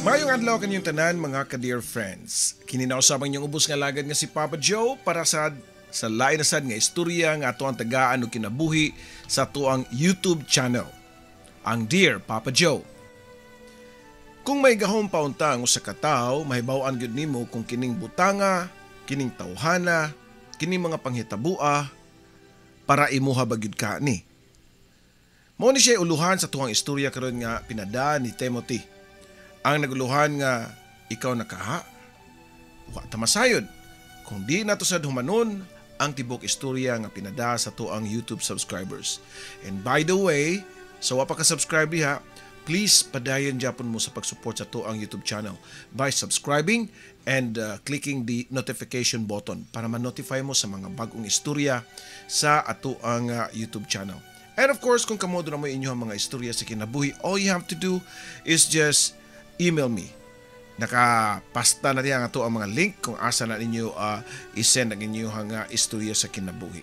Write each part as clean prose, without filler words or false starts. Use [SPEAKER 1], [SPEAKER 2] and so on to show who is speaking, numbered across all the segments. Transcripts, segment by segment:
[SPEAKER 1] Maayong adlaw kaninyong tanan, mga ka-dear friends. Kini na usab ang inyong ubos nga lagad nga si Papa Joe para sa lain na sad nga istorya nga ato ang tagaan og kinabuhi sa atoang YouTube channel, ang Dear Papa Joe. Kung may gahom pa unta ang usa ka tawo, mahibaw-an gyud nimo kung kining butanga, kining tawhana, kining mga panghitabua para imuha ba gyud ka ni. Mao ni siya uluhan sa tuang istorya karon nga pinada ni Timothy. Ang naguluhan nga "Ikaw na kaha?" Wa ta masayod kung di nato sad humanon ang tibok istorya nga pinada sa tuang YouTube subscribers. And by the way, sa wa pa ka subscribe diha, please padayon japon mo sa pag-support sa tuang YouTube channel by subscribing and clicking the notification button para ma-notify mo sa mga bagong istorya sa atoang YouTube channel. And of course, kung kamo na mo inyong mga istorya sa kinabuhi, all you have to do is just email me. Nakapasta na diya ang ato ang mga link kung asa na ninyo isend ang inyong istorya sa kinabuhi.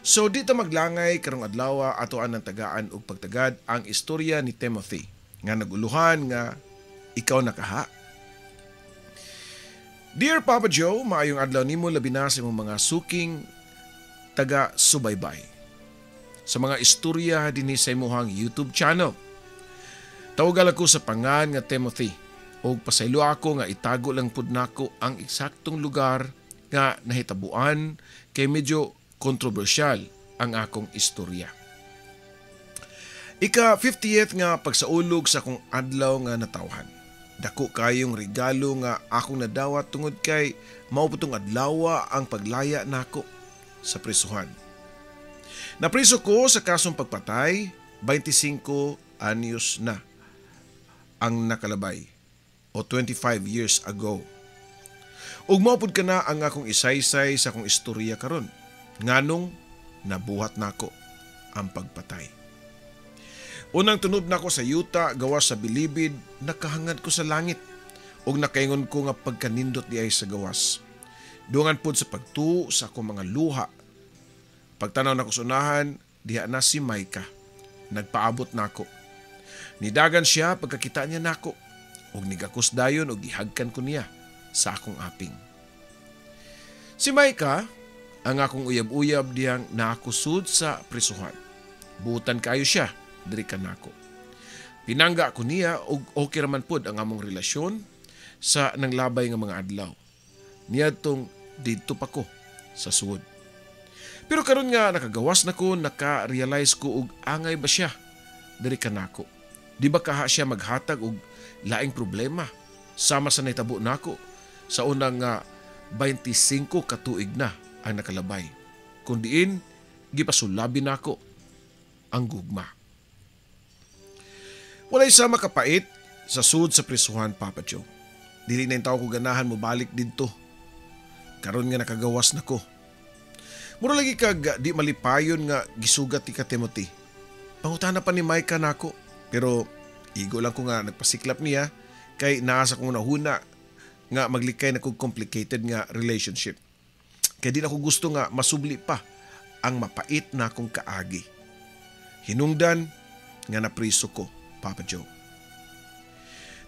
[SPEAKER 1] So dito maglangay karong adlaw, ato ang tagaan og pagtagad ang istorya ni Timothy nga naguluhan nga "Ikaw na kaha?" Dear Papa Joe, maayong adlaw nimo, labi na sa imong mga suking taga subaybay sa mga istorya dinhi sa imong YouTube channel. Tawagal ako sa pangan nga Timothy og pasaylo ako nga itago lang pud nako ang eksaktong lugar nga nahitabuan kay medyo kontrobersyal ang akong istorya. Ika 50th nga pagsaulog sa akong adlaw nga natawhan. Dako kayong regalo nga akong nadawat tungod kay mao putong adlaw ang paglaya nako sa prisuhan. Napriso ko sa kasong pagpatay, 25 anyos na ang nakalabay o 25 years ago. Ug mao pud kana ang akong isaysay sa akong istorya karon. Nganong nabuhat nako ang pagpatay. Unang tunob nako sa yuta gawas sa bilibid, nakahangad ko sa langit ug nakaingon ko nga pagkanindot diay sa gawas. Dungan pud sa pagtuo sa akong mga luha. Pagtanaw nako sa unahan, diha na si Micah. Nagpaabot nako. Nidagan siya pagkakita niya nako ug nigakos dayon ug gihagkan ko niya sa akong aping. Si Micah, ang akong uyab-uyab dihang naakusod sa prisuhan. Buutan kayo siya diri kanako. Pinangga ko niya ug okay raman pud ang among relasyon sa nanglabay nga mga adlaw. Niadtong didto pa ko sa suod. Pero karon nga nakagawas na ko, naka-realize ko og angay ba siya diri kanako. Di ba kaha siya maghatag og laing problema sama sa nahitabo nako sa unang nga 25 ka tuig na ang nakalabay? Kung diin gipasulabi nako ang gugma. Walay sa makapait sa sud sa prisuhan, Papa Joe. Dili na tao ko ganahan mo balik didto. Karon nga nakagawas na ko. Mura lagi kag di malipayon nga gisugat ti ka, Timothy. Pangutana pa ni Micah nako. Pero igo lang ko nga nagpasiklap niya kay naa sa kong nahuna nga maglikay na kog complicated nga relationship. Kay di na ko gusto nga masubli pa ang mapait na akong kaagi. Hinungdan nga napriso ko, Papa Joe.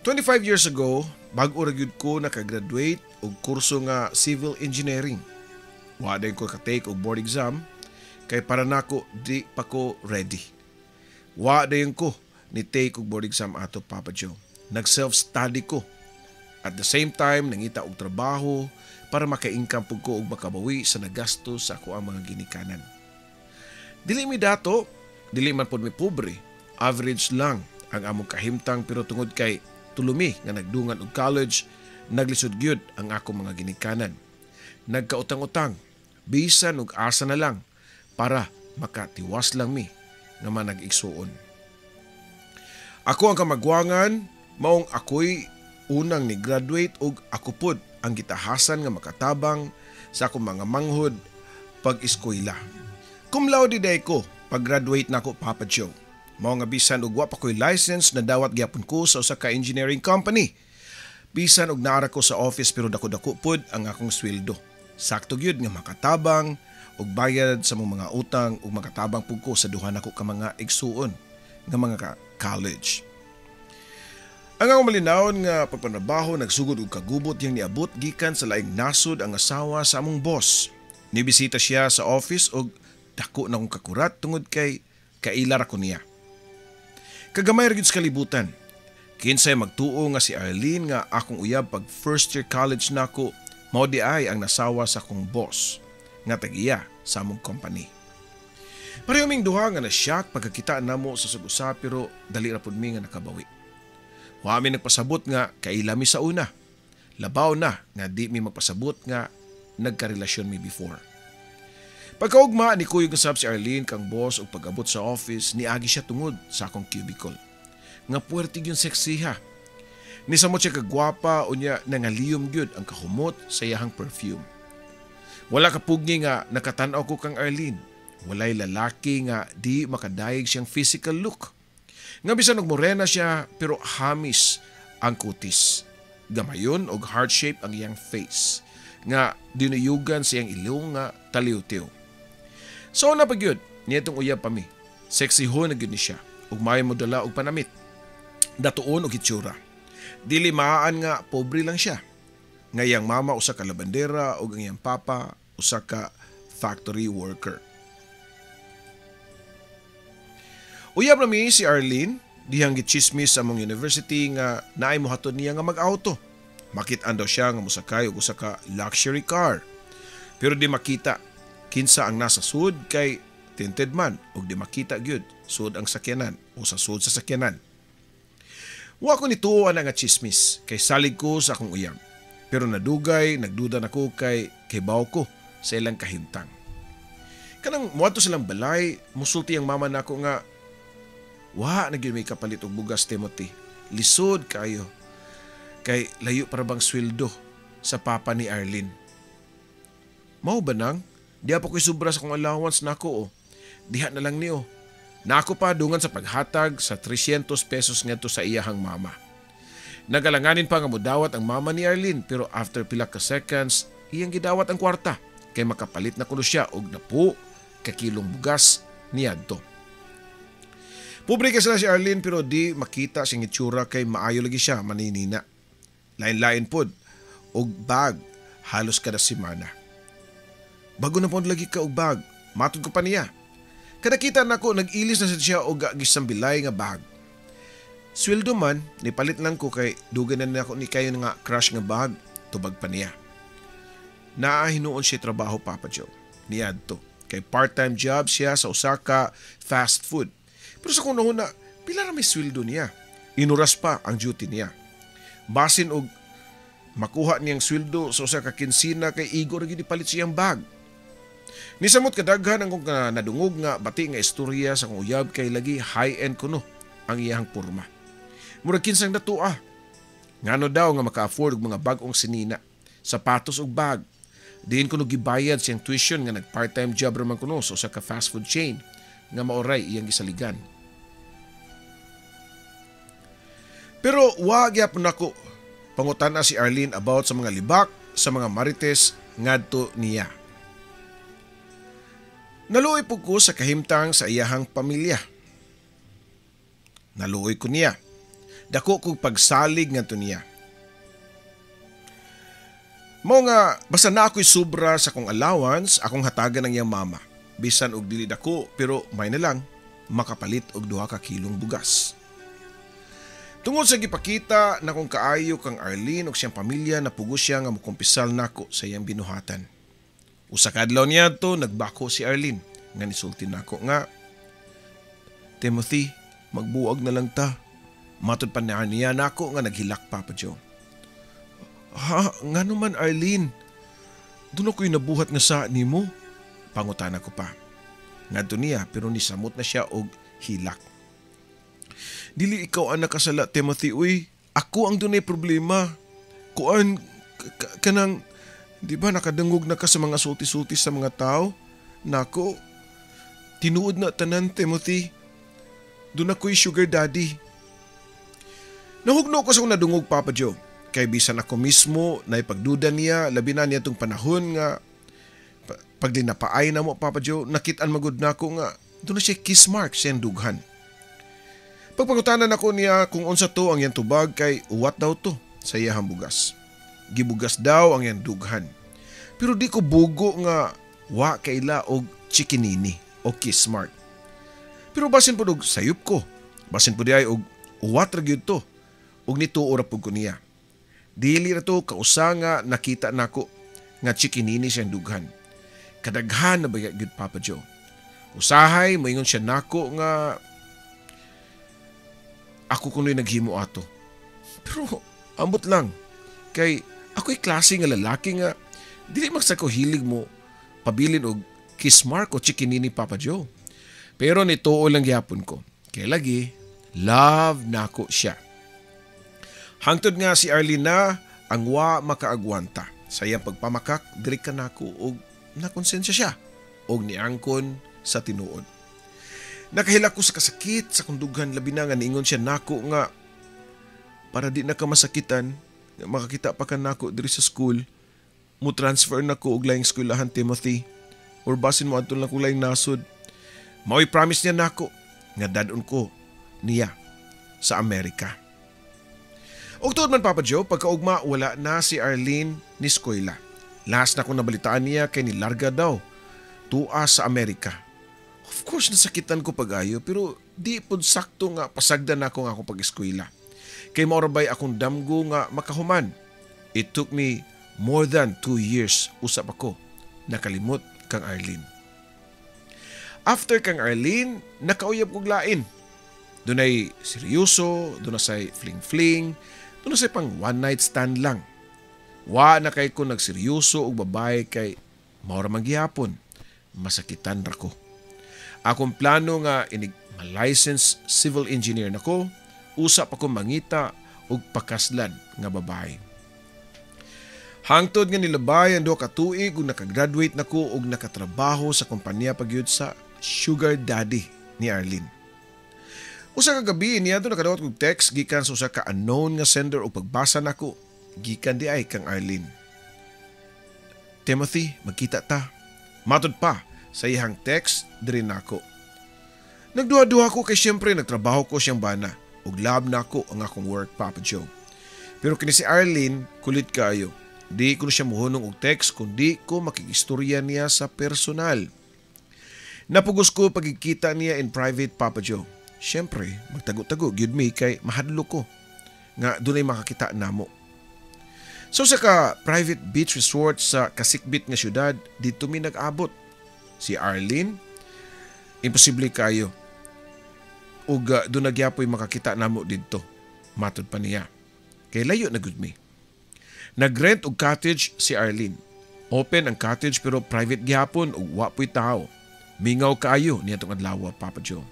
[SPEAKER 1] 25 years ago, bag-o ra gyud ko nakagraduate og kurso nga civil engineering. Wa din ko ka-take og board exam kay para nako di pa ko ready. Wa dayon ko ni take og board exam ato, Papa Joe. Nag self-study ko. At the same time, nangita og trabaho para maka-income pud ko og makabawi sa nagasto sa ako ang mga ginikanan. Dili mi dato, dili man pud mi pobre. Average lang ang among kahimtang, pero tungod kay tulo mi nga nagdungan og college, naglisod gyud ang akong mga ginikanan. Nagkautang-utang, bisan og asa na lang para makatiwas lang mi nga manag-igsuon. Ako ang kamagwangan, maong ako'y unang ni-graduate og ako pod ang gitahasan nga makatabang sa akong mga manghod pag-eskwela. Cum laude day ko pag-graduate nako, Papa Joe. Mao nga bisan og wa pa ko'y license, nadawat gyapon ko sa usa ka engineering company. Bisan og naara ko sa office, pero dako-dako pod ang akong sweldo. Sakto gyud nga makatabang og bayad sa mong mga utang ug makatabang pud ko sa duha nako ka mga igsuon nga mga ka college. Ang akong malinawon nga pagpanrabaho nagsugod og kagubot yang niabot gikan sa laing nasod ang asawa sa among boss. Nibisita siya sa office og dako na akong kakurat tungod kay kaila ra ko niya. Kagamay ra gyud sa kalibutan. Kinsay magtuo nga si Arlene nga akong uyab pag first year college nako mao di ay ang nasawa sa akong boss nga tag-iya sa among company. Pareho ming duha nga na-shock pagkakita namo sa sug-usa, pero dali ra pud mi nga nakabawi. Wa mi nagpasabot nga kaila mi sa una. Labaw na nga di mi magpasabot nga nagkarelasyon mi before. Pagkaugma ni kuyog sab si Arlene kang boss og pag-abot sa office niagi siya tungod sa akong cubicle. Nga puwerte gyud sexy ha. Nisamot siya kagwapa unya nangaliyom gyud ang kahumot sa iyahang perfume. Wala kapugni nga nakatan-aw ko kang Arlene. Walay lalaki nga di makadayeg siyang physical look. Nga bisan og morena siya pero hamis ang kutis. Gamayon og heart shape ang iyang face. Nga dinuyugan sa iyang ilong nga taliw-tiw. So na pa gyud, niadtong uyab pa mi. Sexy ho na gyud ni siya ug maayo mo dala og panamit. Datuon og hitsura. Dili maan nga pobre lang siya. Nga iyang mama usa ka labandera ug ang iyang papa usa ka factory worker. Uyab na mi si Arlene dihang gichismis sa among university nga naay mohatod niya nga mag-auto. Makit-an daw siya nga mosakay og usa ka luxury car. Pero di makita kinsa ang nasa sud kay tinted man og di makita gyud sud ang sakyanan o sa sud sa sakyanan. Wa ko nituo ana nga chismis kay salig ko sa akong uyab. Pero nadugay nagduda nako kay kibaw ko sa ilang kahimtang. Kanang moadto silang balay, musulti ang mama nako nga wa na gyud may kapalit og bugas, Timothy. Lisod kayo. Kay layo para bang sweldo sa papa ni Arlene. Mao ba nang? Diha pa ko'y sobra sa akong allowance nako o. Diha na lang niyo. Nako pa dungan sa paghatag sa 300 pesos ngadto sa iyahang mama. Nagalanganin pa nga modawat ang mama ni Arlene pero after pila ka seconds iyang gidawat ang kwarta kay makapalit na kuno siya og napo ka kilong bugas niadto. Pobre kay sila si Arlene pero di makita siyang itsura kay maayo lagi siya maninina. Lain-lain pod og bag halos kada semana. Bago na pod lagi ka og bag, matud ko pa niya. Kada kita nako nag-ilis na siya og gisambilay nga bag. Sweldo man, nipalit lang ko kay dugay na nako ni kayo nga crush nga bag, tubag pa niya. Naa hinuon siya trabaho, Papa Joe. Niadto kay part-time job siya sa usa ka fast food. Pero sa kung na, pila ra may sweldo niya. Inuras pa ang duty niya. Basin og makuha niyang sweldo sa usa ka kinsina kay igo ra gyud ipalit siyang bag. Nisamot kadaghan ang kong nadungog nga bati nga istorya sa kong uyab kay lagi high-end kuno ang iyang porma. Murag kinsang datua. Ngano daw nga maka-afford og mga bag-ong sinina, sapatos og bag. Diin kuno gibayad siyang tuition nga nag part-time job ra man kuno sa usa ka fast food chain nga maoray iyang gisaligan. Pero wa gyapon nako pangutana si Arlene about sa mga libak sa mga marites ngadto niya. Naluoy po ko sa kahimtang sa iyahang pamilya. Naluoy ko niya. Dako kog pagsalig ngadto niya. Mao nga basta na ako'y sobra sa akong allowance, akong hatagan ng iyang mama. Bisan og dili dako pero may na lang makapalit og 2 ka kilong bugas. Tungod sa gipakita na kung kaayo kang Arlene og siyang pamilya, napugos siya nga mokumpisal nako sa iyang binuhatan. Usa ka adlaw niadto nagbako si Arlene nga nisulti nako nga, Timothy, magbuag na lang ta. Matod pa niya nako nga naghilak, Papa Joe. Ha, ngano man Arlene? Doon ako'y nabuhat nga sa nimo. Pangutana ko pa. Ngadto niya pero nisamot na siya og hilak. Dili ikaw ang nakasala, Timothy, uy. Ako ang dunay problema. Kuan kanang, di ba nakadungog na ka sa mga sulti-sulti sa mga tao? Nako, tinuod na tanan, Timothy. Doon ako'y sugar daddy. Nahugno ko sa akong nadungog, Papa Joe. Kay bisan ako mismo na ipagduda niya, labi na niya itong panahon nga paglinapaay na mo, Papa Joe, nakitaan magud na ako nga doon na siya kiss mark siyang dughan. Pagpangutanan ako niya kung unsa to, ang iyang tubag kay uwat daw to sa iyahang bugas. Gibugas daw ang iyang dughan. Pero di ko bugo nga wa kaila og chikinini o kiss mark. Pero basin pud og sayop ko. Basin pud ay og uwat ra gyud to. Ug nituo ra pud ko niya. Dili ra to kausa nga nakita nako nga chikinini siyang dughan. Kadaghan na ba gyud, Papa Joe. Usahay moingon siya nako nga ako kuno'y naghimo ato. Pero ambot lang kay ako'y klase nga lalaki nga dili magsa ko hilig mo pabilin og kiss mark o chikinini, Papa Joe. Pero nituo lang gyapon ko. Kay lagi, love nako siya. Hangtod nga si Arlene na ang wa makaagwanta sa iyang pagpamakak diri kanako og nakonsensya siya og niangkon sa tinuod. Nakahilak ko sa kasakit sa kong dughan, labi na nga niingon siya nako nga para di na ka masakitan nga makakita pa ka nako diri sa school, mo transfer na ko og laing eskwelahan, Timothy, or basin mo adto lang ko laing nasod. Mao'y promise niya nako nga dad-on ko niya sa Amerika. Og tuod man, Papa Joe, pagkaugma wala na si Arlene ni eskwela. Last na kong nabalitaan niya kay nilarga daw tua sa Amerika. Of course, nasakitan ko pag-ayo, pero di pud sakto nga pasagdan nako nga akong pag-eskwela. Kay mao ra bay akong damgo nga makahuman. It took me more than 2 years usap ako nakalimot kang Arlene. After kang Arlene, nakauyab kog lain. Dunay seryoso, duna say fling-fling, duna say pang one night stand lang. Wa na kay ko nagseryoso og babae kay mao ra man gihapon, masakitan ra ko. Akong plano nga inig ma-license civil engineer nako, usap ako mangita og pakaslan nga babae. Hangtod nga nilabay ang 2 ka tuig ug nakagraduate na ko og nakatrabaho sa kompanya pa gyud sa sugar daddy ni Arlene. Usa ka gabi niya nakadawat kog text gikan sa usa ka unknown nga sender ug pagbasa nako, gikan di ay kang Arlene. "Timothy, magkita ta." Matod pa sa iyang text diri nako. Nagduha-duha ko kay syempre nagtrabaho ko siyang bana ug love nako ang akong work, Papa Joe. Pero kini si Arlene, kulit kaayo. Di ko na siya muhunong og text kung di ko makikistorya niya sa personal. Napugos ko pagkikita niya in private, Papa Joe. Siyempre, magtago-tago gyud mi kay mahadlo ko nga dunay makakita namo. So sa ka private beach resort sa kasikbit nga syudad, dito mi nag-abot. Si Arlene, imposible kayo. Ug duna gyapoy makakita namo didto. Matod pa niya. Kay layo na gud mi. Nagrent og cottage si Arlene. Open ang cottage pero private gihapon ug wa po'y tao. Mingaw kaayo niya tong adlaw, Papa Joe.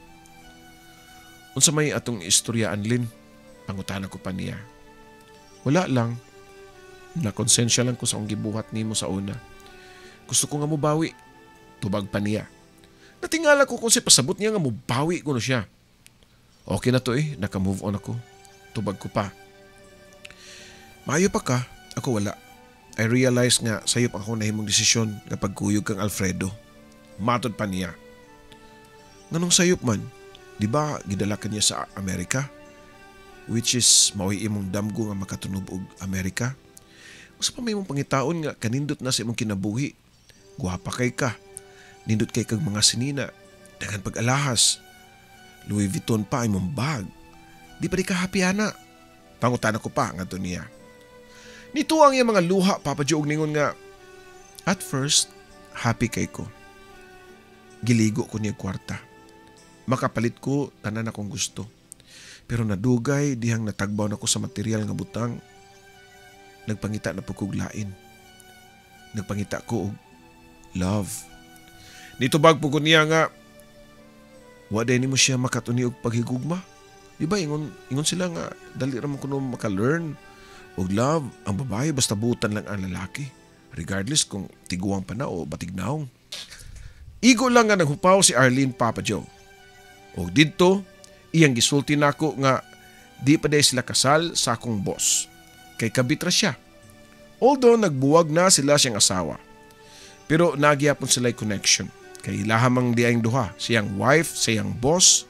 [SPEAKER 1] "Unsa may atong istoryaan, Lin?" Pangutana ko pa niya. "Wala lang. Nakonsensya lang ko sa akong gibuhat nimo sa una. Gusto ko nga mubawi." Tubag pa niya. Natingala ko kung si pasabot niya nga mubawi ko na siya. "Okay na to eh, naka-move on ako." Tubag ko pa. "Maayo pa ka, ako wala. I realize nga sayop ako nahimong desisyon nga pagkuyog kang Alfredo." Matod pa niya. "Nganong sayop man? Di ba gidala ka niya sa Amerika? Which is mao'y imong damgo nga makatunob og Amerika? Usa pa may imong pangitaon nga kanindot na sa imong kinabuhi. Guwapa kay ka. Nindot kay kag mga sinina. Daghan pag-alahas. Louis Vuitton pa imong bag. Di pa di ka happy ana?" Pangutana ko pa ngadto niya. Nito ang iyang mga luha, Papa Joe, og ningon nga, "At first, happy kay ko. Giligo ko niya kwarta. Makapalit ko tanan akong gusto. Pero nadugay dihang natagbaw na ko sa material nga butang. Nagpangita na po kog lain. Nagpangita ko og love." Nitubag po ko niya nga, "Wa day nimo siya makatuni og paghigugma. Di ba ingon sila nga dali ra man kuno maka-learn og love ang babae basta butan lang ang lalaki, regardless kung tiguang pa na o batignaong." Igo lang nga naghupaw si Arlene, Papa Joe. Og didto, iyang gisulti nako nga di pa day sila kasal sa akong boss. Kay kabit ra siya. Although nagbuwag na sila siyang asawa. Pero nagyapon sila connection. Kay ilaha mang di ang duha, siyang wife, siyang boss,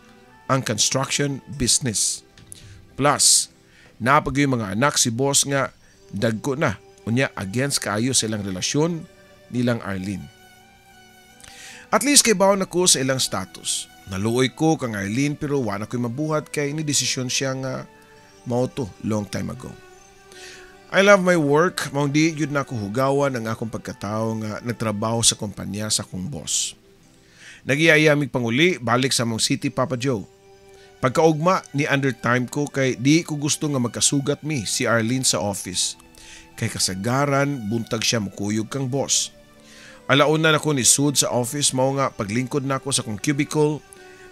[SPEAKER 1] ang ang construction business. Plus, napag mga anak si boss nga dagko na unya against kaayo sa ilang relasyon nilang Arlene. At least kay bawo na ko sa ilang status. Naluoy ko kang Arlene pero wa na ko'y mabuhat kay ni desisyon siya nga mao to long time ago. I love my work, maong di yun na ako hugawan ang akong pagkatao nga nagtrabaho sa kumpanya sa akong boss. Nagiyaya mig panguli balik sa among city, Papa Joe. Pagkaugma ni undertime ko kay di ko gusto nga magkasugat mi si Arlene sa office. Kay kasagaran buntag siya mukuyog kang boss. Alauna na ko ni sud sa office, mao nga paglingkod nako sa akong cubicle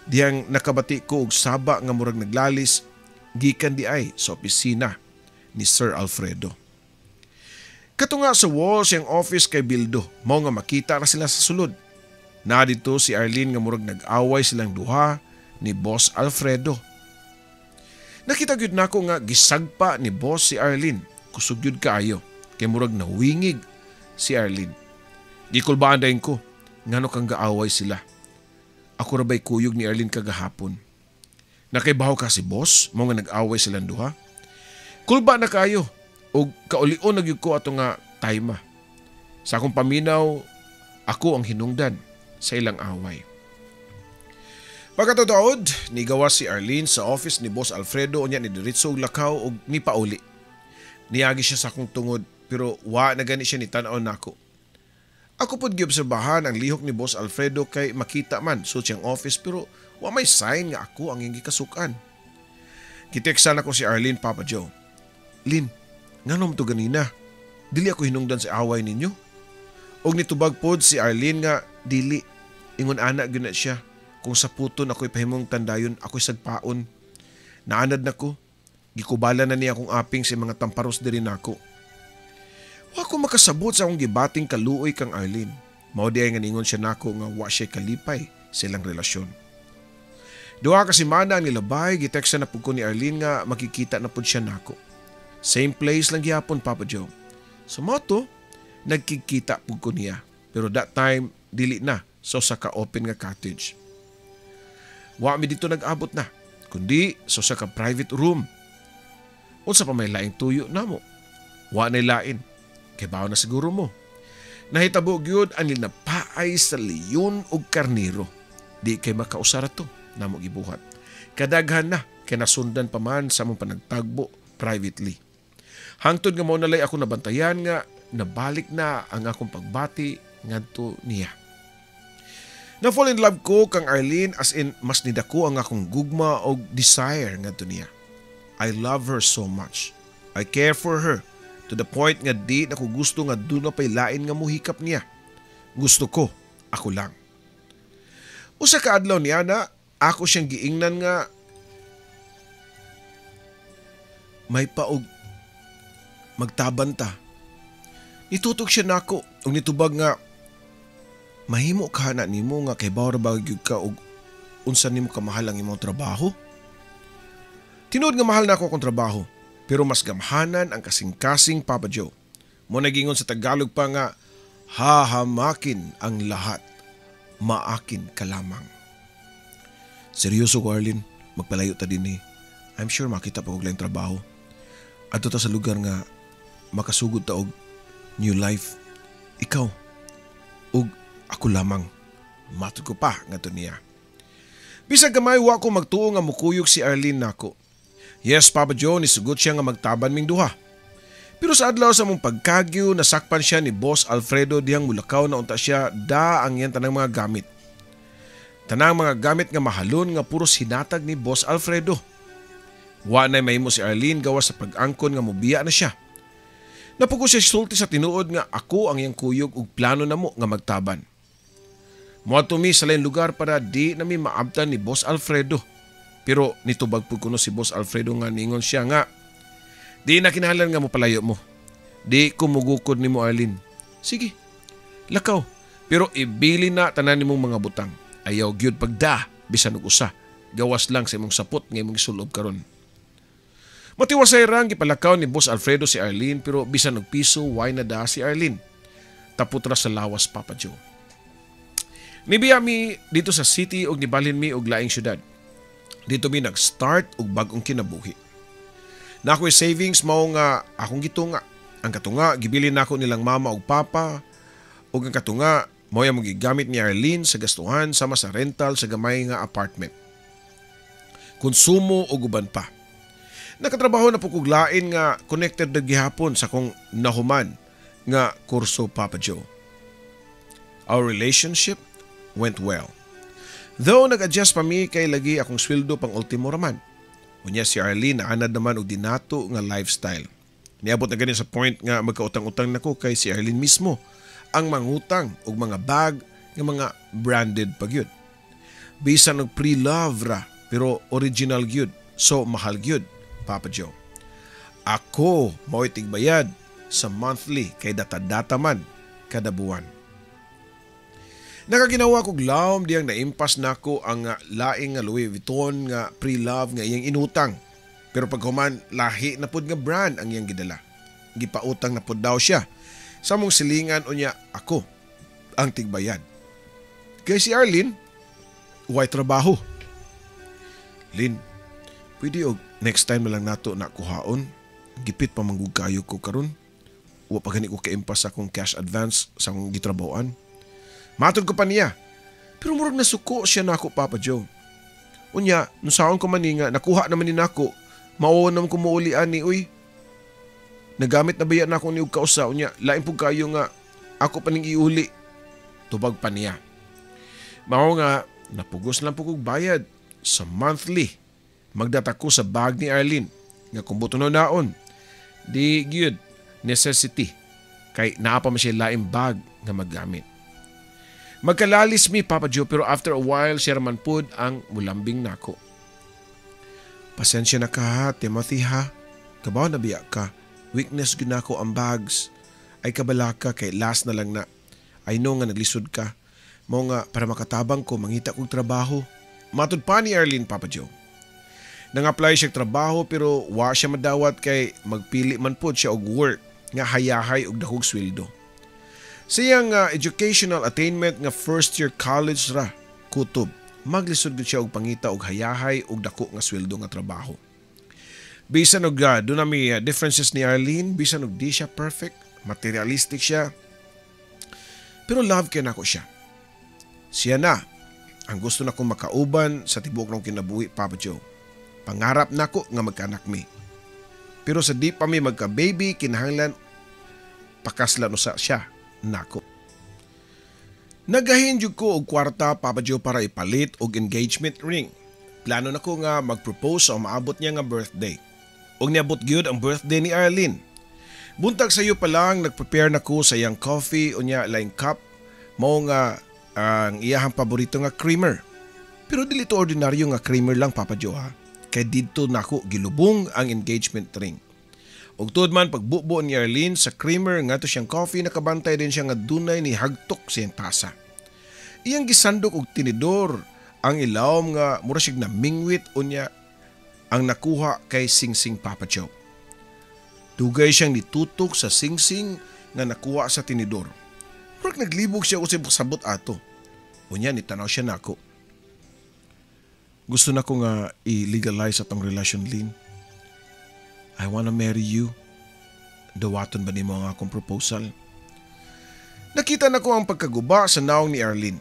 [SPEAKER 1] diyang nakabati ko og saba nga murag naglalis gikan di ay sa opisina ni Sir Alfredo. Katunga sa wall siyang office kay bildo, mao nga makita ra sila sa sulod. Na dito si Arlene nga murag nag-away silang duha ni Boss Alfredo. Nakita gyud nako nga gisagpa ni Boss si Arlene. Kusog gyud kaayo kay murag nawingig si Arlene. Gikulbaan dayon ko ngano kang gaaway sila. Ako ra bay kuyog ni Arlene kagahapon? Nakaibaw ka si Boss mao nga nag-away silang duha? Kulba na kayo og kaulion na gyud ko ato nga time. Sa akong paminaw, ako ang hinungdan sa ilang away. Pagkatutaod, nigawa si Arlene sa office ni Boss Alfredo unya ni diretso og lakaw og nipauli. Niagi siya sa akong tungod pero wa na gani siya ni tan-aw nako. Ako pod giobserbahan ang lihok ni Boss Alfredo kay makita man sa siyang office pero wa may sign nga ako ang iyang gikasukan. Giteksan ako si Arlene, Papa Joe. "Lin, ngano to ganina? Dili ako hinungdan sa away ninyo." Og nitubag pod si Arlene nga dili. Ingon ana gyud na siya. "Kung sa puton ako'y pahimong tandayon, ako'y sagpaon. Naanad na ko. Gikubala na niya akong aping sa mga tamparos diri nako." Wa ko makasabot sa akong gibating kaluoy kang Arlene. Mao di ay nga ningon siya nako nga wa siya kalipay sa ilang relasyon. 2 ka semana ang nilabay, giteksa na pud ko ni Arlene nga makikita na pud siya nako. Same place lang gihapon, Papa Joe. So mao to, nagkikita pud ko niya. Pero that time, dili na sa usa ka open nga cottage. Wa mi dito nag-abot na, kundi sa usa ka private room. Unsa pa may laing tuyo namo? Wa na lain. Kay bawo na siguro mo. Nahitabo gyud ang linapaay sa leyon ug karniro. Di kay makausara to namo gibuhat. Kadaghan na kay nasundan pa man sa among panagtagbo privately. Hangtod nga mao nalay ako nabantayan nga nabalik na ang akong pagbati ngadto niya. Na fall in love ko kang Arlene, as in mas nidako ang akong gugma og desire ngadto niya. I love her so much. I care for her to the point nga di na ko gusto nga duna pay lain nga muhikap niya. Gusto ko, ako lang. Usa ka adlaw niya na ako siyang giingnan nga may paog magtaban ta. Nitutok siya nako ug nitubag nga, "Mahimo ka na nimo nga kay ra ba gyud ka og unsa nimo kamahal ang imong trabaho?" Tinuod nga mahal na ako akong trabaho, pero mas gamhanan ang kasing-kasing, Papa Joe. Mo nagingon sa Tagalog pa nga, "Hahamakin ang lahat, maakin ka lamang." "Seryoso ko, Arlene, magpalayo ta din eh. I'm sure makita pa og laing trabaho. Adto ta sa lugar nga makasugod ta og new life. Ikaw, ug ako lamang." Matod ko pa ngadto niya. Bisag gamay, wa ko magtuo nga mukuyog si Arlene nako. Yes, Papa Joe, nisugot siya nga magtaban ming duha. Pero sa adlaw sa mong pagkagyo, nasakpan siya ni Boss Alfredo dihang mulakaw na unta siya da ang iyang tanang mga gamit. Tanang mga gamit nga mahalon nga puros hinatag ni Boss Alfredo. Wa na mahimo si Arlene gawas sa pag-angkon nga mubiya na siya. Napugo siya sulti sa tinuod nga ako ang iyang kuyog ug plano namo nga magtaban. Moadto mi sa lain lugar para di nami maabtan ni Boss Alfredo. Pero nitubag pud kuno si Boss Alfredo nga ningon siya nga, "Di na kinahanglan nga mopalayo mo. Di ko mugukod nimo, Arlene. Sige, lakaw. Pero ibili na tanan nimong mga butang. Ayaw gyud pagda bisan og usa. Gawas lang sa imong sapot nga imong gisulob karon." Matiwasay rang gipalakaw ni Boss Alfredo si Arlene pero bisan og piso way na da si Arlene. Tapot ra sa lawas, Papa Joe. Nibiya mi dito sa city og nibalhin mi og laing syudad. Didto mi nag-start og bag-ong kinabuhi. Naa ko'y savings, mao nga akong gitunga. Ang katunga gibilin nako nilang mama ug papa, ug ang katunga mao among gigamit ni Arlene sa gastuhan sama sa rental sa gamay nga apartment. Konsumo ug uban pa. Nakatrabaho na pud kog lain nga connected na gihapon sa akong nahuman nga kurso, Papa Joe. Our relationship went well. Though nag-adjust pa mi kay lagi akong sweldo pang ultimo raman. Unya si Arlene naanad naman og dinato nga lifestyle. Niabot na gani sa point nga magkautang-utang nako kay si Arlene mismo ang mangutang og mga bag nga mga branded pa gyud. Bisan og pre-love ra, pero original gyud. So mahal gyud, Papa Joe. Ako mao'y tigbayad sa monthly kay data-data man kada buwan. Nakaginawa kog lawom diyang naimpas nako ang laing nga Louis Vuitton nga pre-love nga iyang inutang. Pero paghuman, lahi na pud nga brand ang iyang gidala. Gipautang na pud daw siya. Sa among silingan, unya ako ang tigbayad. Kay si Arlene, way trabaho. "Lin, pwede og next time na lang nato na kuhaon? Gipit pa man gud kayo ko karon. Wa pa gani ko kaimpas sa akong cash advance sa akong gitrabahoan." Matod ko pa niya. Pero murag nasuko siya nako, Papa Joe. Unya, nusaon ko man ni nga, nakuha naman ni nako, mao naman ko muuli ani, uy. Nagamit na baya nako ni og kausa, unya, lain pud kayo nga, ako pa ning iuli. Tubag pa niya. Mao nga, napugos lang po kog bayad sa monthly. Magdata ko sa bag ni Arlene, nga kung buto na naon, di gyud necessity, kay naa pa man siya laing bag nga maggamit. Magkalalis mi, Papa Joe, pero after a while siya raman pud ang mulambing nako. "Pasensya na ka ha, Timothy, ha. Kabaw na biya ka. Weakness gyud nako ang bags. Ay kabalaka kay last na lang na. I know nga naglisod ka. Mao nga para makatabang ko, mangita kog trabaho." Matud pa ni Arlene, Papa Joe. Nang-apply siya trabaho pero wa siya madawat kay magpili man pud siya og work nga hayahay og dakog sweldo. Siyang educational attainment nga first year college ra kutob, maglisod gud siya og pangita og hayahay og dako nga sweldo nga trabaho. Bisan og duna mi differences ni Arlene, bisan og di siya perfect, materialistic siya, pero love kay nako siya. Siya na ang gusto nako makauban sa tibuok ng kinabuhi, Papa Joe. Pangarap nako nga magkaanak mi. Pero sa di pa mi magka-baby, kinahanglan pakaslan usa siya nako. Nagahin jud ko og kwarta, Papa Joe, para ipalit og engagement ring. Plano nako nga mag-propose sa umaabot niya nga birthday. Og niabot gyud ang birthday ni Arlene. Buntag sayo pa lang, nagprepare na ko sa iyang coffee, unya laing cup mao nga ang iyahang paborito nga creamer. Pero dili to ordinaryo nga creamer lang, Papa Joe, ha. Kay didto nako gilubong ang engagement ring. Ug tuod man, pagbubo ni Arlene sa creamer ngadto siyang coffee, nakabantay din siya nga dunay ni hagtok sa iyang tasa. Iyang gisandok og tinidor ang ilawom nga mura siyag namingwit, unya ang nakuha kay singsing, Papa Joe. Dugay siyang nitutok sa singsing nga nakuha sa tinidor. Murag naglibog siya unsay sabot ato. Unya nitanaw siya nako. "Gusto nako nga i-legalize atong relasyon, Lynn. I wanna marry you. Dawaton ba nimo ang akong proposal?" Nakita nako ang pagkaguba sa naong ni Arlene.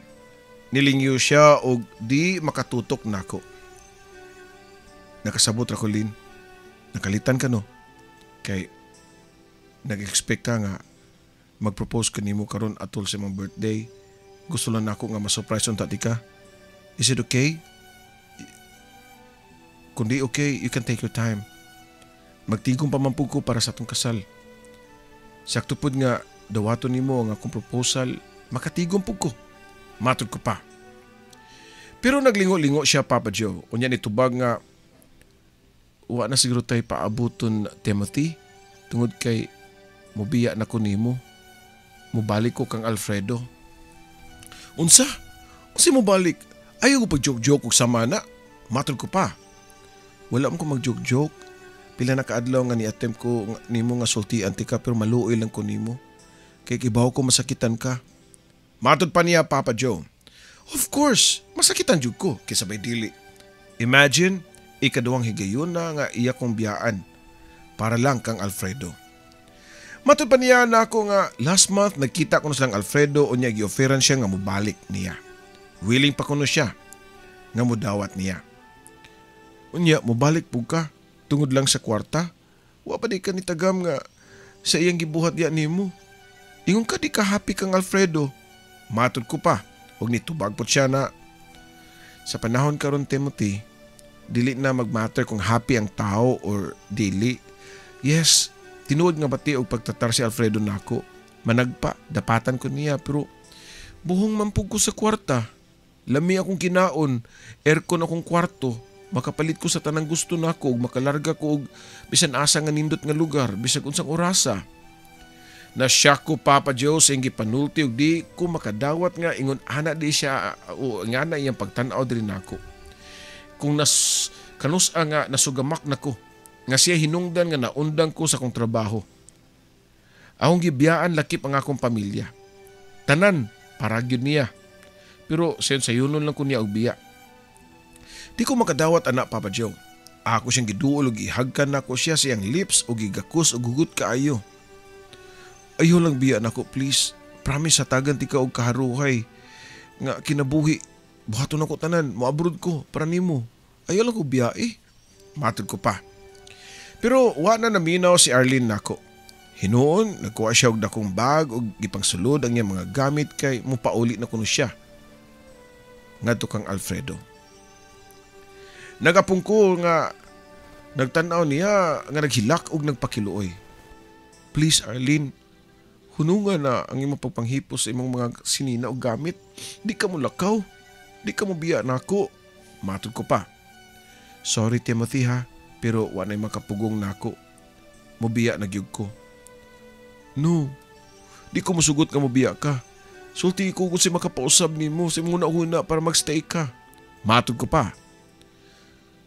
[SPEAKER 1] Nilingyo siya og di makatutok nako. "Nakasabot ra ko, Lynn. Nakalitan ka, no? Kay nag-expect ka nga mag-propose ka nimo karon atol sa imong birthday. Gusto lang nako nga ma-surprise unta ti ka. Is it okay? Kung di okay, you can take your time. Magtigom pa man pud ko para sa atong kasal. Sakto pud nga dawaton nimo ang akong proposal, makatigom pud ko." Matod ko pa. Pero naglingo-lingo siya, Papa Joe. Unya nitubag nga, "Wa na siguro tay paabuton, Timothy, tungod kay mubiya na ko nimo. Mubalik ko kang Alfredo." "Unsa? Unsa mo balik? Ayaw ko pag-joke-joke og sama na." Matod ko pa. "Wala mo ko mag-joke-joke. Pila na kaadlaw nga ni-attempt ko nimo nga sultian tika pero maluoy lang ko nimo. Kay kibaw ko masakitan ka." Matod pa niya, Papa Joe. Of course, masakitan jud ko kaysa bay dili. Imagine, ikaduhang higayon na nga iya kong biyaan para lang kang Alfredo. Matud pa niya na ako nga last month nagkita ko na silang Alfredo o niya gi-offeran siya nga mobalik niya. Willing pa kuno siya nga modawat niya. Unya, mobalik pug ka tungod lang sa kwarta. Wa pa di ka nitagam nga sa iyang gibuhat diya nimo. Ingon ka di ka happy kang Alfredo. Matud ko pa og nitubag po siya na sa panahon karon, Timothy, dili na magmatter kung happy ang tao or dili. Yes, tinuod nga bati og pagtatar si Alfredo nako. Managpa, dapatan ko niya pero buhong man pug ko sa kwarta. Lami akong kinaon, aircon akong kwarto, makapalit ko sa tanang gusto nako ug makalarga ko og bisan asa nga nindot nga lugar, bisag unsang orasa. Nasyak ko, Papa Joe, sa iyang gipanulti ug di ko makadawat nga ingon ana di siya o nga na iyang pagtan-aw diri nako. Kung nas kanus-a nga nasugamak nako nga siya hinungdan nga naundang ko sa akong trabaho. Akong gibiyaan lakip ang akong pamilya. Tanan para gyud niya. Pero sayon sayunon lang ko niya og biya. Di ko makadawat ana, Papa Joe. Ako siyang giduol ug gihagkan nako siya sa iyang lips ug gigakus ug hugot kaayo. Ayaw lang biya nako, please. Promise hatagan tika og kaharuhay nga kinabuhi. Buhaton nako tanan, moabrod ko para nimo. Ayaw lang ko biya eh. Matod ko pa. Pero wa na naminaw si Arlene nako. Hinuon, nagkuha siya og dakong bag ug gipangsulod ang iyang mga gamit kay mopauli na kuno siya ngadto kang Alfredo. Nagapong ko nga nagtan-aw niya nga naghilak og nagpakiluoy. Please, Arlene, hunungan na ang imong pagpanghipos sa imong mga sinina og gamit. Di ka mo lakaw. Di ka mo biya nako. Matod ko pa. Sorry, Timothy, ha, pero wa na'y makapugong nako. Mobiya na gyud ko. No, di ko musugot nga mobiya ka. Sulti ko kung si makapausab nimo sa imong una para magstay ka. Matod ko pa.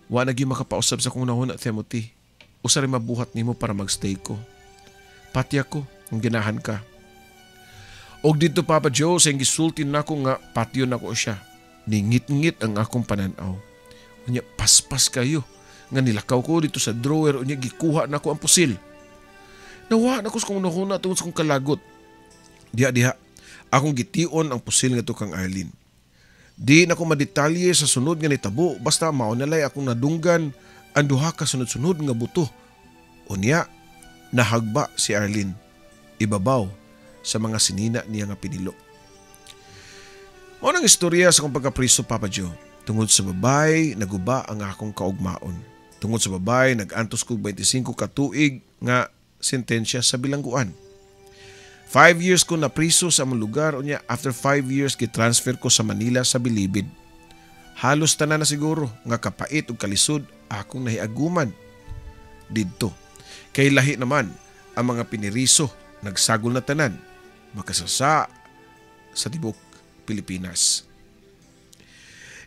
[SPEAKER 1] Wa na gyud makapausab sa akong hunahuna, Timothy. Usa rin mabuhat nimo para magstay ko. Pati ako, kung ginahan ka. Og dito, Papa Joe, sa gisulti nako nga patyon nako siya. Ningit-ngit ang akong pananaw. Unya paspas kayo nga nilakaw ko dito sa drawer, unya gikuha nako ang pusil. Nawa na ko sa kong hunahuna tungod sa kong kalagot. Diha diha, akong gation ang pusil ngadto kang Arlene. Di na ko madetalye sa sunod nga nitabo, basta mao na lay akong nadunggan ang duha ka sunod-sunod nga buto. Unya, nahagba si Arlene ibabaw sa mga sinina niya nga pinilo. Mao nang istorya sa akong pagkapriso, Papa Joe. Tungod sa babay, naguba ang akong kaugmaon. Tungod sa babay, nag-antos kog 25 ka tuig nga sentensya sa bilangguan. 5 years ko na priso sa among lugar, unya after 5 years gitransfer ko sa Manila sa Bilibid. Halos tanan na siguro nga kapait ug kalisod akong nahiaguman didto. Kay lahi naman ang mga piniriso, nagsagol na tanan makasasa sa tibok Pilipinas.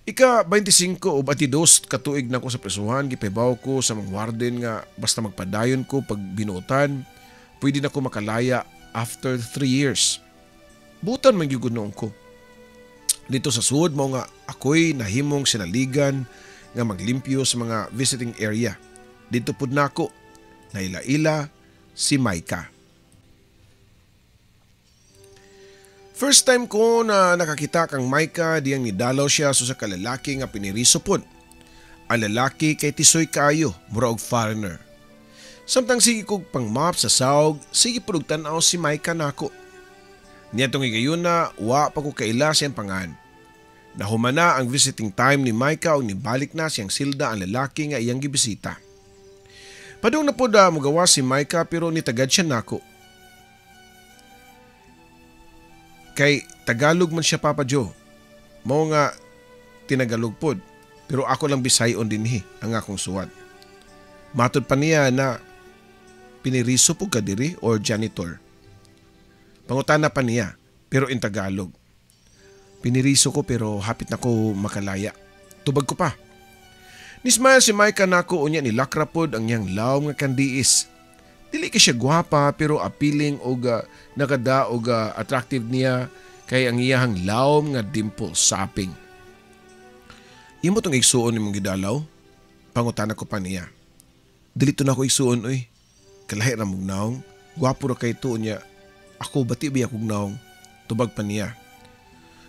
[SPEAKER 1] Ika 25 o 22 katuig na ko sa presuhan, gipahibaw ko sa mga warden nga basta magpadayon ko pag binuotan, pwede na ko makalaya after 3 years. Butan man gyud noon ko. Dito sa sud mao nga ako'y nahimong sinaligan nga maglimpyo sa mga visiting area. Dito pud nako naila-ila si Maika. First time ko na nakakita kang Maika diyang nidalaw siya sa kalalaki nga piniriso pod. Ang lalaki kay tisoy kaayo, mura og foreigner. Samtang sige kog pang mop sa sawg, sige pud og tan-aw si Maika nako. Niadtong higayon na wa pa ko kaila siyang pangan. Nahuman na ang visiting time ni Maika ug nibalik na siyang silda ang lalaki nga iyang gibisita. Padung na pod mogawa si Maika pero nitagad siya nako. Kay Tagalog man siya, Papa Joe. Mao nga tinagalog pod. Pero ako lang Bisayon dinhi ang akong suwat. Matod pa niya na piniriso po ka diri or janitor. Pangutana pa niya pero in Tagalog. Piniriso ko pero hapit na ko makalaya. Tubag ko pa. Nismile si Micah nako unya ni lakra pod ang iyang lawom nga kandiis. Dili kay siya gwapa pero appealing og nakada og attractive niya kay ang iyahang lawom nga dimple saping. Imo tong igsuon nimong gidalaw? Pangutana ko pa niya. Dili to nako igsuon oy. Kalahi ra mong naong. Gwapo ra kay to niya. Ako bati biya kog naong. Tubag pa niya.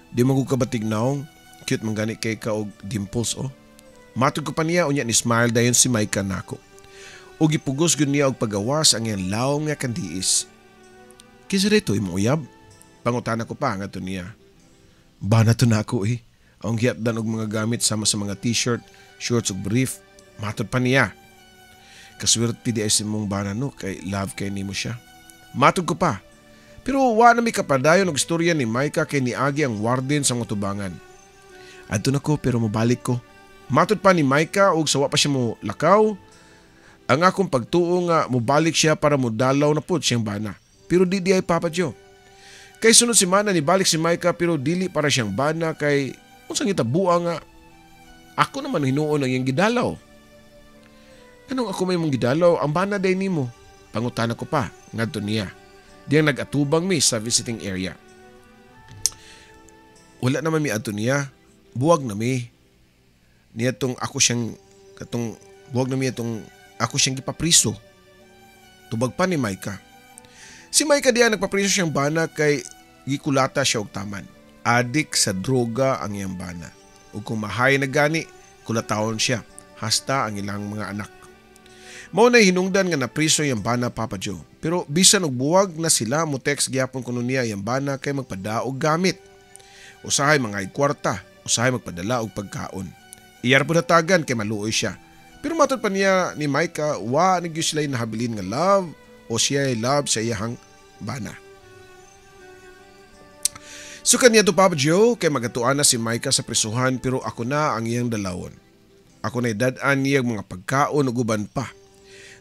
[SPEAKER 1] Di man ko kabatig naong. Cute man gani kay ka og dimples oh. Matod ko pa niya unya ni smile dayon si Micah nako. Ug gipugos gyud niya og pagawas ang iyang lawong nga kandiis. Kinsa to imong uyab? Pangutana ko pa ngadto niya. Bana to nako eh. Ang giyatdan og mga gamit sama sa mga t-shirt, shorts ug brief. Matod pa niya. Kaswerte di ay si mong bana no kay love kay nimo siya. Matod ko pa. Pero wa na mi kapadayon og istorya ni Micah kay niagi ang warden sa mga tubangan. Adto na ko pero mobalik ko. Matod pa ni Micah og sawa pa siya mo lakaw. Ang akong pagtuo nga mobalik siya para modalaw na pud siyang bana. Pero di ay Papa Joe. Kay sunod semana ni balik si Micah pero dili para siyang bana kay unsang itabua nga ako naman hinuon ang iyang gidalaw. Anong ako may mong gidalaw, ang bana day nimo? Pangutana ko pa ngadto niya. Diyang nag-atubang mi sa visiting area. Wala naman mi adto niya. Buwag na mi. Niya tong ako siyang katong buwag na mi atong ako siyang gipapriso. Tubag pa ni Micah. Si Micah diya nagpapriso siyang bana kay gikulata siya og taman. Adik sa droga ang iyang bana. Ug kung mahay na gani, kulatawon siya hasta ang ilang mga anak. Mao na hinungdan nga napriso iyang bana, Papa Joe. Pero bisan og buwag na sila, mo text gyapon kuno niya iyang bana kay magpadaog gamit. Usahay mga kwarta, usahay magpadala og pagkaon. Iyar po natagan kay maluoy siya. Pero matod pa niya ni Micah, wa na gyud sila nahabilin nga love o siya ay love sa iyahang bana. So kaniya to, Papa Joe, kay magatuan na si Micah sa prisuhan pero ako na ang iyang dalawon. Ako na dad-an niya mga pagkaon ug uban pa.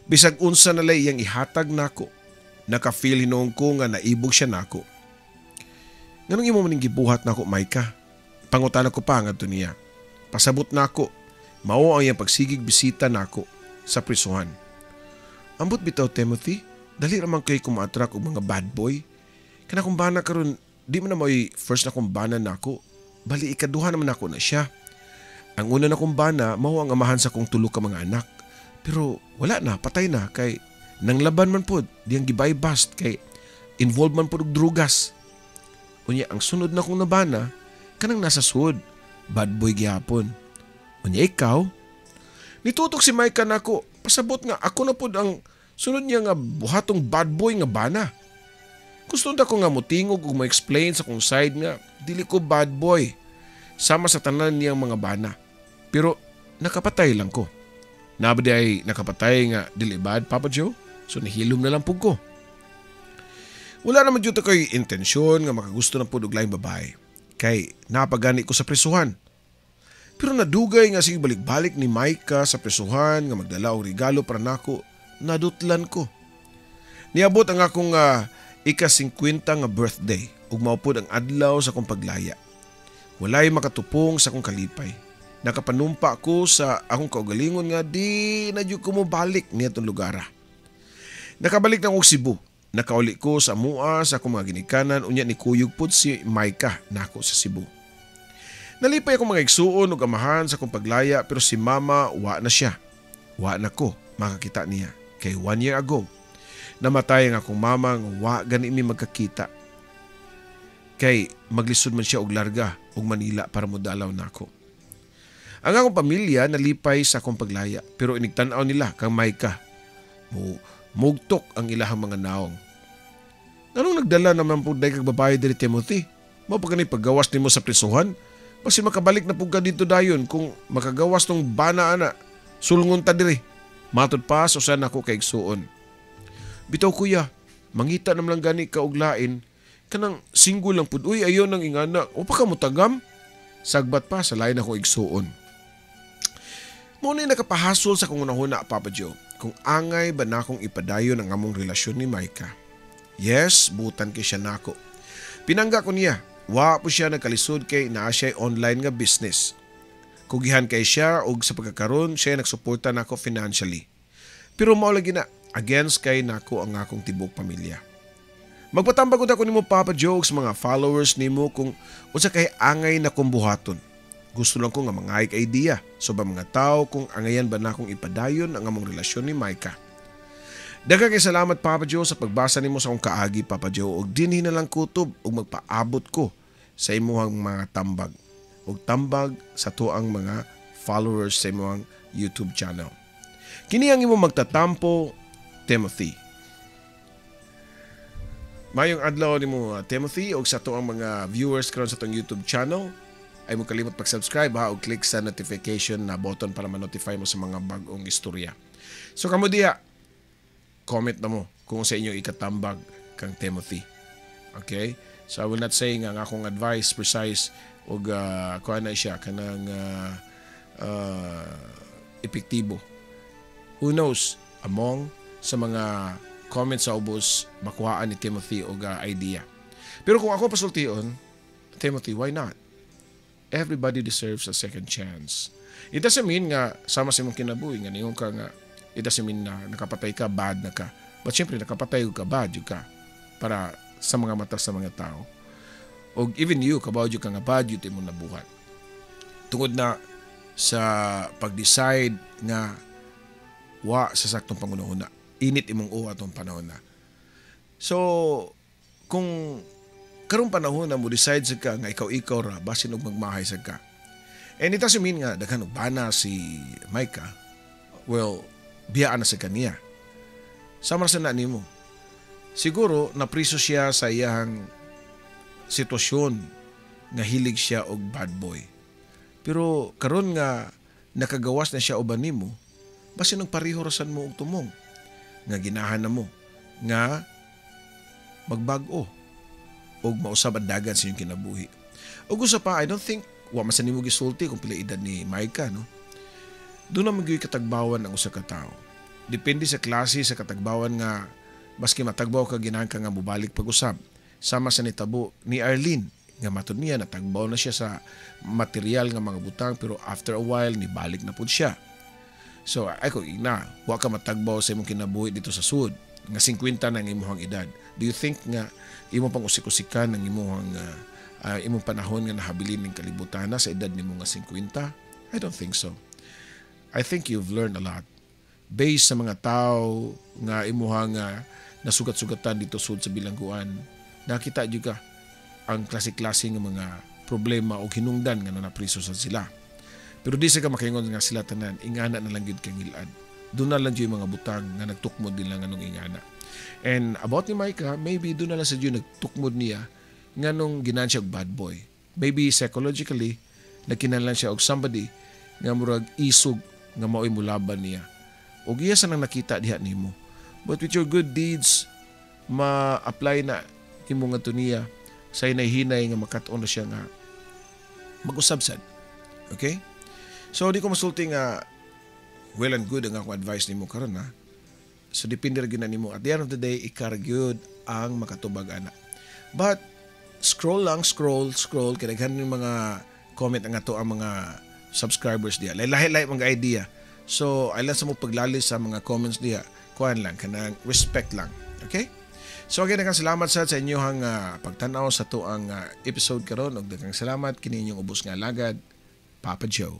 [SPEAKER 1] Bisag unsa na lay iyang ihatag nako. Naka-feel hinuon ko nga naibog siya nako. Nganong imo maning gibuhat nako, Micah? Pangutana ko pa ngadto niya. Pasabot nako, mao ang iyang pagsigig bisita nako sa prisuhan. Ambot bitaw, Timothy, dali ra man kay kuma-attract og mga bad boy. Kana kung bana karon, di man na mo'y first na kong bana nako. Bali ikaduha naman nako na siya. Ang una na kong bana, mao ang amahan sa kong tulo ka mga anak. Pero wala na, patay na kay nang laban man pod, diyang gibay bust kay involved man pod og drugas. Unya ang sunod na kong nabana, kanang nasa sud, bad boy gihapon. Unya ikaw, nitutok si Micah nako, pasabot nga ako na pod ang sunod niya nga buhatong bad boy nga bana. Gusto ko nga mutingog ug mo-explain sa kong side nga dili ko bad boy sama sa tanan niyang mga bana. Pero nakapatay lang ko. Naba di ay nakapatay nga dili bad, Papa Joe? So nahilom na lang pug ko. Wala naman dito ko'y intensyon nga makagusto ng pud og laing babae. Kay napagani ko sa presuhan. Pero nadugay nga sige balik-balik ni Micah sa presuhan nga magdala og regalo para nako, nadutlan ko. Niabot ang akong ika-50 nga birthday ug mao pod ang adlaw sa akong paglaya. Walay makatupong sa akong kalipay. Nakapanumpa ko sa akong kaugalingon nga di na jud ko mobalik niadtong lugar. Nakabalik na og Cebu. Nakauli ko sa mua sa akong mga ginikanan unya ni kuyog pod si Micah nako sa Cebu. Nalipay akong mga igsuon ug amahan sa akong paglaya pero si mama wa na siya. Wa na ko makakita niya kay 1 year ago. Namatay ang akong mama nga wa gani mi magkakita. Kay maglisod man siya og larga og Manila para modalaw nako. Ang akong pamilya nalipay sa akong paglaya pero inigtan-aw nila kang Micah. Mo mugtok ang ilahang mga naong. Nganong nagdala naman po kag babae diri, Timothy? Mao pa gani paggawas nimo sa prisuhan? Basi makabalik na pud ka dito dayon kung makagawas tong bana ana. Sulngon ta diri. Matod pa sa usa nako kay igsuon. Bitaw kuya, mangita naman lang gani ka og lain kanang single lang pud uy, ayon nang ingana. O pa ka mo tagam? Sagbat pa sa lain akong igsuon. Mao ni nakapahasol sa kong hunahuna, Papa Joe, kung angay ba na akong ipadayon ang among relasyon ni Micah. Yes, butan kay siya nako. Pinangga ko niya, wa po siya nagkalisod kay naa siya online nga business. Kugihan kay siya og sa pagkakaroon siya nagsuporta nako financially. Pero mao lagi na against kay nako ang akong tibok pamilya. Magpatambag ako nimo, Papa Joe, sa mga followers nimo kung unsa kay angay na kong buhaton. Gusto lang ko nga mga idea sa so, mga tao kung angayan ba na akong ipadayon ang among relasyon ni Micah. Daghang kay salamat, Papa Joe, sa pagbasa nimo sa akong kaagi, Papa Joe, ug dinhi na lang kutob ug magpaabot ko sa imuhang mga tambag ug tambag sa tuang mga followers sa imong YouTube channel. Kini ang imong magtatampo, Timothy. Mayong adlaw nimo, Timothy, ug sa tuang mga viewers karon sa atong YouTube channel ay mo kalimot pag-subscribe ha ug click sa notification na button para ma-notify mo sa mga bag-ong istorya. So kamo diha, comment na mo kung sa inyo ikatambag kang Timothy. Okay? So I will not say nga ang akong advice precise ug kuan na siya kanang epektibo. Who knows, among sa mga comments sa ubos makuhaan ni Timothy og idea. Pero kung ako pasultion, Timothy, why not? Everybody deserves a second chance. It doesn't mean nga sama sa imong kinabuhi nga ningon ka nga it doesn't mean na nakapatay ka, bad na ka. But syempre nakapatay ka, bad jud ka para sa mga mata sa mga tao. O even you, kabaw jud ka nga bad jud imong nabuhat. Tungod na sa pag-decide nga wa sa saktong pangunahuna. Init imong uwa atong panahon na. So, kung karong panahon na mo decide sa ka nga ikaw-ikaw ra basin og magmahay sa ka. And it doesn't mean nga daghan og bana si Micah. Well, biyaan na sa kaniya. Sama sa na nimo. Siguro napriso siya sa iyang sitwasyon nga hilig siya og bad boy. Pero karon nga nakagawas na siya uban nimo, basin og pareho ra sad mo og tumong nga ginahan na mo nga magbag-o og mausab ang dagan sa inyong kinabuhi. Ug usa pa, I don't think wa man sa nimo gisulti kung pila edad ni Micah, no? Doon na magyuy katagbawan ang usa ka tawo. Depende sa klase sa katagbawan nga maski matagbaw ka, ginahan ka nga mobalik pag-usab. Sama sa nitabo ni Arlene nga matud niya natagbaw na siya sa material nga mga butang, pero after a while nibalik na pud siya. So ay ko ina, wa ka matagbaw sa imong kinabuhi dito sa sud nga 50 na ang imong edad. Do you think nga imo pang usik-usikan ang imong imong panahon nga nahabilin ning kalibutan na sa edad nimo nga 50? I don't think so. I think you've learned a lot based sa mga tao nga imuhang nasugat-sugatan dito sud sa bilangguan. Nakita jud ka ang klase-klase nga mga problema o hinungdan nga napriso sa sila. Pero di sa ka makaingon nga sila tanan ingana na lang gyud kang hilad. Doon na lang yung mga butang nga nagtukmod nila nganong ingana. And about ni Micah, maybe doon na lang sa Diyo nagtukmod niya nganong ginan siya og bad boy. Maybe psychologically, nagkinahanglan siya og somebody nga murag isog nga mao'y mulaban niya. Og iya sa nang nakita diha nimo. But with your good deeds, ma-apply na imo nga niya sa hinay-hinay nga makat-on na siya nga mag-usab sad. Okay? So di ko masulti nga well and good ang akong advice nimo karon ha. So depende ra gyud na nimo. At the end of the day, ikaw gyud ang makatubag ana. But scroll lang, scroll, scroll kay daghan ning mga comment ang ato ang mga subscribers diha. Lahi-lahi mga idea. So ay lang sa mo paglalis sa mga comments diha. Kuan lang kanang respect lang. Okay? So again, daghang salamat sa inyong pagtan-aw sa to ang episode karon ug daghang salamat kini inyong ubos nga alagad, Papa Joe.